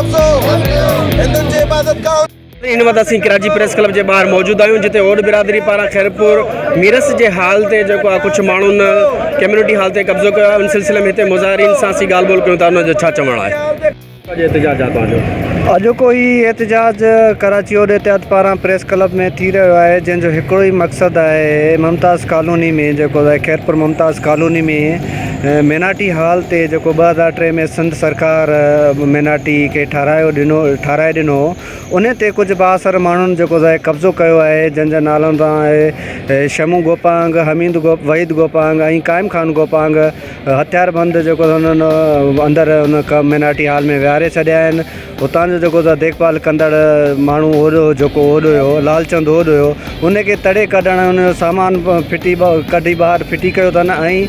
قبضو هندن جي عبادت گاهن. هن وقت اسين ڪراچي پريس ڪلب جي ٻاهر موجود آهيون جتي اوڏ برادري پاران خيرپور ميرس جي هال تي جيڪو آهي ڪجهه ماڻهن ڪميونٽي هال تي قبضو ڪيو آهي ان سلسلي ۾ هتي مظاهرين سان اسين ڳالهه ٻولهه ڪيون ٿا انهن جو ڇا چوڻ آهي. اڄ احتجاج آهي توهان جو. اڄوڪو هي احتجاج ڪراچي اوڏ اتحاد پاران پريس ڪلب ۾ ٿي رهيو آهي جنهن جو هڪڙو ئي مقصد آهي ممتاز ڪالوني ۾ جيڪو آهي خيرپور ممتاز ڪالوني ۾ ميناٽي هال تي جيڪو 2003 ۾ سنڌ سرڪار ميناٽي کي ٺارايو ڏنو ٺاراهي ڏنو هو ان تي ڪجهه بااثر ماڻهن جيڪو آهي قبضو ڪيو آهي جن جا نالن سان آهي شمو گوپانگ حميد گو وحيد گوپانگ ۽ قائم خان گوپانگ هٿيار بند جيڪو انهن اندر ان ڪميونٽي هال ۾ ويهاري ڇڏيا آهن اتان جو جيڪو ديک ڀال ڪندڙ ماڻهو هوڏو جيڪو هوڏو هيو لالچند هوڏو هيو ان کي تڙي ڪڍڻ ان جو سامان ڦٽي ڪڍي ٻاهر ڦٽي ڪيو اٿن ۽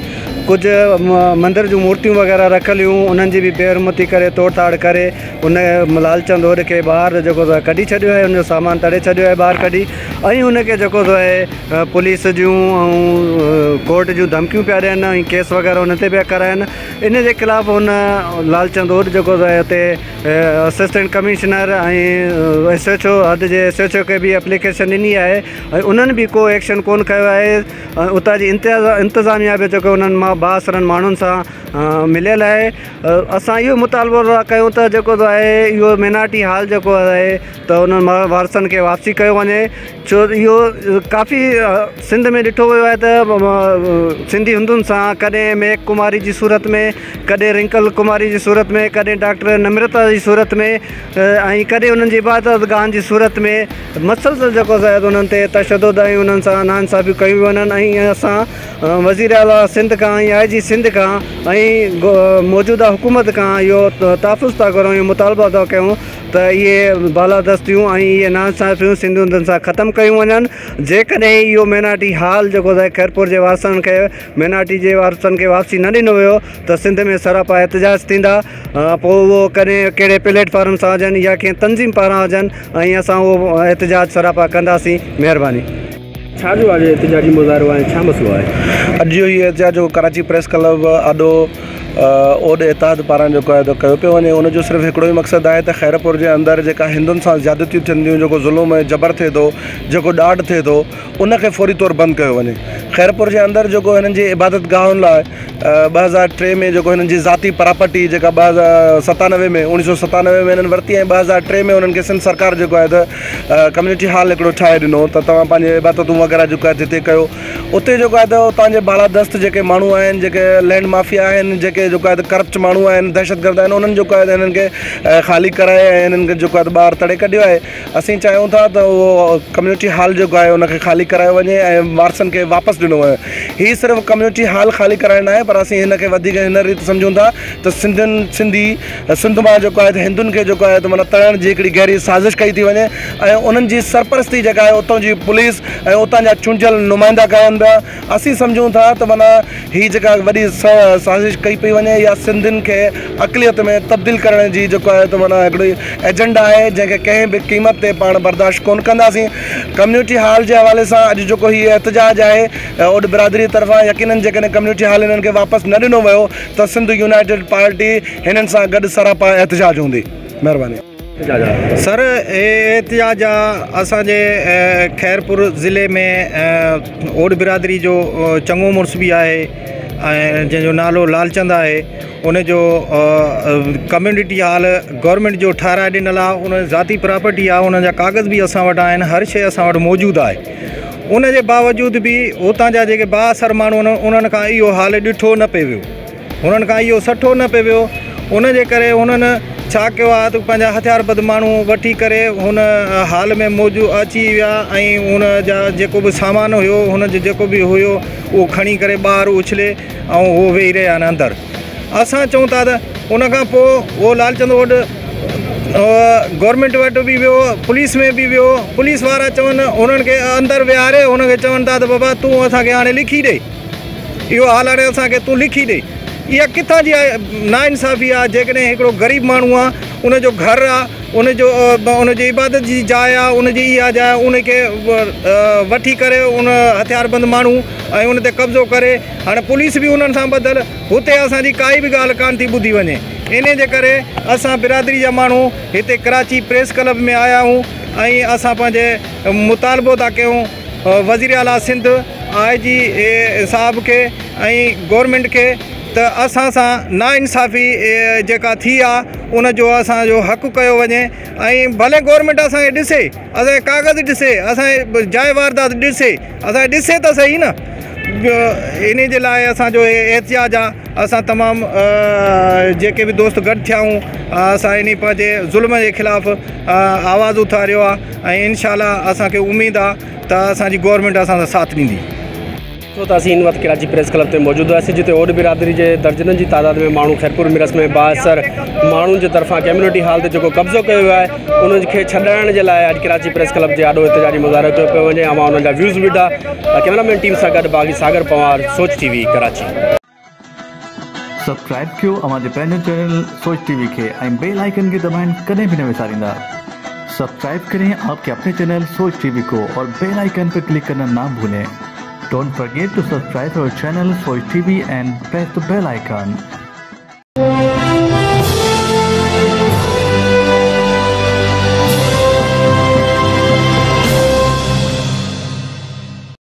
ڪجهه مندر جون مورتيون وغيره رکيل هيون انهن جي به بي حرمتي ڪري توڙ تاڙ ڪري ان لالچند هوڏ کي ٻاهر جيڪو ڪڍي ڇڏيو آهي ان جو سامان تڙي ڇڏيو آهي ٻاهر ڪڍي ۽ ان کي جيڪو سو آهي پوليس جون ۽ ڪورٽ جون ڌمڪيون پيا ڏين ۽ ڪيس وغيره ان تي پيا ڪرائن ان جي خلاف هن لالچند اوڏ جيڪو سو آهي اتي assistant commissioner ۽ S H O حد جي ايس ايڇ او کي به اپليڪيشن ڏني آهي ۽ انهن به ڪو ايڪشن ڪون کنيو آهي ۽ اتان جي انتظاميا به جيڪو انهن مان بااثرن ماڻهن سان مليل آهي اسان اهو مطالبو ٿا ڪيون ته جيڪو سو آهي اهو مينارٽي هال جيڪو آهي ته انهن وارثن کي واپسي ڪيو وڃي ڇو اهو ڪافي سنڌ ۾ ڏٺو ويو آهي ته سنڌي هندن سان ڪڏهن ميڪ ڪماري جي صورت ۾ ڪڏهن رنڪل ڪماري جي صورت ۾ ڪڏهن ڊاڪٽر نمرتا جي صورت ۾ ۽ ڪڏهن انهن جي عبادت گاهن جي صورت ۾ مسلسل جيڪو انهن تي تشدد ۽ انهن سان ناانصافيون ڪيون وڃن ۽ اسان وزير اعليٰ سنڌ کان ۽ آء جي سنڌ کان ۽ موجوده حڪومت کان اهو تحفظ ٿا گهرون اهو مطالبو ٿا ڪيون ته اهي بالادستيون ۽ اهي ناانصافيون سنڌوندن سان ختم ڪيون وڃن جيڪڏهن اهو مينارٽي هال جيڪو آهي خيرپور جي وارثن کي مينارٽي جي وارثن کي واپسي نه ڏنو ويو ته سنڌ ۾ سراپا احتجاج ٿيندا پوء اهو ڪڏهن ڪهڙي پليٽ فارم سان هجن يا ڪنهن تنظيم پاران هجن ۽ اسان اهو احتجاج سراپا ڪنداسين مهرباني. ڇا جو اڄ احتجاجي مظاهرو آهي ڇا مسئلو آهي؟ اڄ جو هي احتجاج جيڪو ڪراچي پريس ڪلب آڏو اوڏ اتحاد پاران جيڪو آهي ڪيو پيو وڃي ان جو صرف هڪڙو ئي مقصد آهي ته خيرپور جي اندر جيڪا هندن سان زيادتيون ٿين ٿيون جيڪو ظلم ۽ جبر ٿئي ٿو جيڪو ڏاڍ ٿئي ٿو ان کي فوري طور بند ڪيو وڃي خيرپور جي اندر جيڪو هنن جي عبادت گاهن لاء 2003 ۾ جيڪو هنن جي ذاتي پراپرٽي جيڪا 2097 ۾ 1997 ۾ هنن ورتي ۽ 2003 ۾ هنن کي سنڌ سرڪار جيڪو آهي ته ڪميونٽي هال هڪڙو ٺاهي ڏنو ته توهان پنهنجي عبادتون وغيره جيڪو آهي هتي ڪيو اتي جيڪو آهي ته اتان جي بالادست جيڪي ماڻهو آهن جيڪي لينڊ مافيا آهن جيڪي جيڪو آهي ته ڪرپٽ ماڻهو آهن دهشتگرد آهن انهن جيڪو آهي ته هنن کي خالي ڪرائي ۽ هنن کي جيڪو آهي ته ٻاهر تڙي ڪڍيو آهي اسين چاهيون ٿا ته اهو ڪميونٽي هال جيڪو آهي ان کي خالي ڪرايو وڃي ۽ وارثن کي واپس ڏنو وڃي هي صرف ڪميونٽي هال خالي ڪرائڻ ناهي پر اسين هن کي وڌيڪ هن ريت سمجهون ٿا ته سنڌين سنڌي سنڌ مان جيڪو آهي ته هندن کي جيڪو آهي ته معنيٰ تڙڻ جي هڪڙي گهري سازش ڪئي ٿي وڃي ۽ انهن جي سرپرستي جيڪا آهي اتان جي پوليس ۽ اتان جا چونڊيل نمائندا ڪن پيا اسين سمجهون ٿا ته معنيٰ هي جيڪا وڏي سازش ڪئي پئي وڃي يا سنڌين کي اقليت ۾ تبديل ڪرڻ جي جيڪو آهي ته معنيٰ هڪڙي ايجنڊا آهي جنهن کي ڪنهن به قيمت تي پاڻ برداشت ڪونه ڪنداسين ڪميونٽي هال جي حوالي سان اڄ جيڪو هي احتجاج آهي اوڏ برادري طرفان يقينن جيڪڏهن ڪميونٽي هال انهن کي واپس نه ڏنو ويو ته سنڌ يونائيٽيڊ پارٽي هنن سان گڏ سراپا احتجاج هوندي. مهرباني. سر هي احتجاج آ اسان جي خيرپور ضلعي ۾ اوڏ برادري جو چڱو مڙس به آهي ۽ جنهن جو نالو لالچند آهي ان جو ڪميونٽي هال گورنمينٽ جو ٺهرائي ڏنل آ ان ذاتي پراپرٽي آ ان جا ڪاغذ به اسان وٽ آهن هر شي اسان وٽ موجود آهي ان جي باوجود به اتان جا جيڪي بااثر ماڻهو آهن انهن کان اهو حال ڏٺو نه پئي ويو هنن کان اهو سٺو نه پئي ويو ان جي ڪري هنن ڇا ڪيو آهي ته پنهنجا هٿياربند ماڻهو وٺي ڪري هن حال ۾ موجود اچي ويا ۽ هن جا جيڪو به سامان هيو هن جو جيڪو به هيو اهو کڻي ڪري ٻاهر اڇلي ۽ هو ويهي رهيا آهن اندر اسان چئون ٿا ته ان کان پوء اهو لالچند اوڏ گورنمينٽ وٽ به ويو پوليس ۾ به ويو پوليس وارا چون هنن کي اندر ويهاري هن کي چون ٿا ته بابا تون اسان کي هاڻي لکي ڏي اهو حال هاڻي اسان کي تون لکي ڏي اها ڪٿان جي نا انصافي آهي جيڪڏهن هڪڙو غريب ماڻهو آهي ان جو گهر آهي ان جو ان جي عبادت جي جاء آهي ان جي اها جاء ان کي وٺي ڪري ان هٿياربند ماڻهو ۽ ان تي قبضو ڪري هاڻي پوليس به انهن سان ٻڌل هتي اسان جي ڪائي به ڳالهه ڪانه ٿي ٻڌي وڃي. ان جي ڪري اسان برادري جا ماڻهو هتي ڪراچي پريس ڪلب ۾ آيا آهيون ۽ اسان پنهنجي مطالبو ٿا ڪيون وزير اعليٰ سنڌ آء جي صاحب کي ۽ گورنمينٽ کي ته اسان سان ناانصافي جيڪا ٿي آ ان جو اسان جو حق ڪيو وڃي ۽ ڀلي گورنمينٽ اسان کي ڏسي، اسان جا ڪاغذ ڏسي، اسان جي جاء واردات ڏسي، اسان کي ڏسي ته سهي نه. انهي جي لاء اسان جو هي احتجاج آ. اسان تمام جيڪي به دوست گڏ ٿيا آهيون اسان انهي پنهنجي ظلم جي خلاف آواز اٿاريو آ ۽ انشاء الله اسان کي اميد آ ته اسان جي گورنمينٽ اسان سان ساٿ ڏيندي. ڇو ته اسين هن وقت ڪراچي پريس ڪلب تي موجود هئاسين جتي اوڏ برادري جي درجنن جي تعداد ۾ ماڻهو خيرپور ميرس ۾ بااثر ماڻهن جي طرفان ڪميونٽي هال تي جيڪو قبضو ڪيو ويو آهي ان کي ڇڏائڻ جي لاء اڄ ڪراچي پريس ڪلب جي آڏو احتجاجي مظاهرو ڪيو پيو وڃي. اوهان انهن جا ويوز به ڏٺا. ڪئميرا مين ٽيم سان گڏ باغي Sagar Panwar, Soch T V, Karachi. Subscribe ڪيو اوهان جي پنهنجو چينل سوچ ٽي وي کي ۽ بيل آئيڪن کي دٻائڻ ڪڏهن به نه وساريندا. سبسڪرائب ڪرين آپ ڪي اپني چينل سوچ ٽي وي ڪو اور بيل آئيڪن پي ڪلڪ ڪرنا نا ڀولين. Don't forget to subscribe our channel Soch T V and press the bell icon.